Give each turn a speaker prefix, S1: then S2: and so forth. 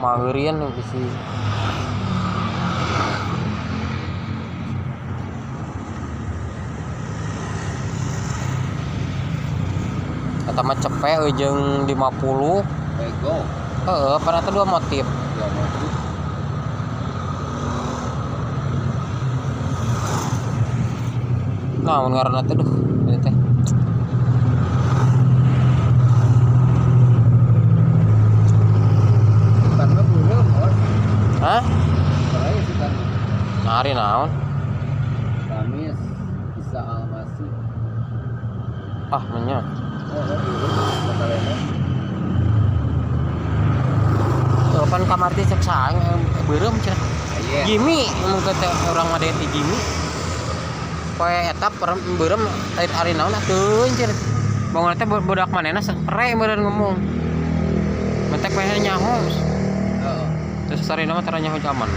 S1: Maheurieun bisi. Eta mah cepet jeung 50.
S2: Ego.
S1: Heeh, pernah teh dua motif.
S2: Dua motif.
S1: Nah, mun ngaranna teh duh, ini teh.
S2: Sutan mah beureum, bos.
S1: Hah?
S2: Soalnya Sutan mah.
S1: Nah, hari naon?
S2: Kamis Isa Almasih.
S1: Ah, menya.
S2: Oh, oh, beureum masalahnya.
S1: Tuh kan kamar teh cek saing beureum cenah.
S2: Aya.
S1: Jimmy mun teh urang mah ti Jimmy. Poe eta beureum lain hari naon atuh cenah. Bangun teh budak manehna sapre meureun ngomong. Mentek pengen nyaho.
S2: Heeh.
S1: Terus sarina mah tara nyaho zaman.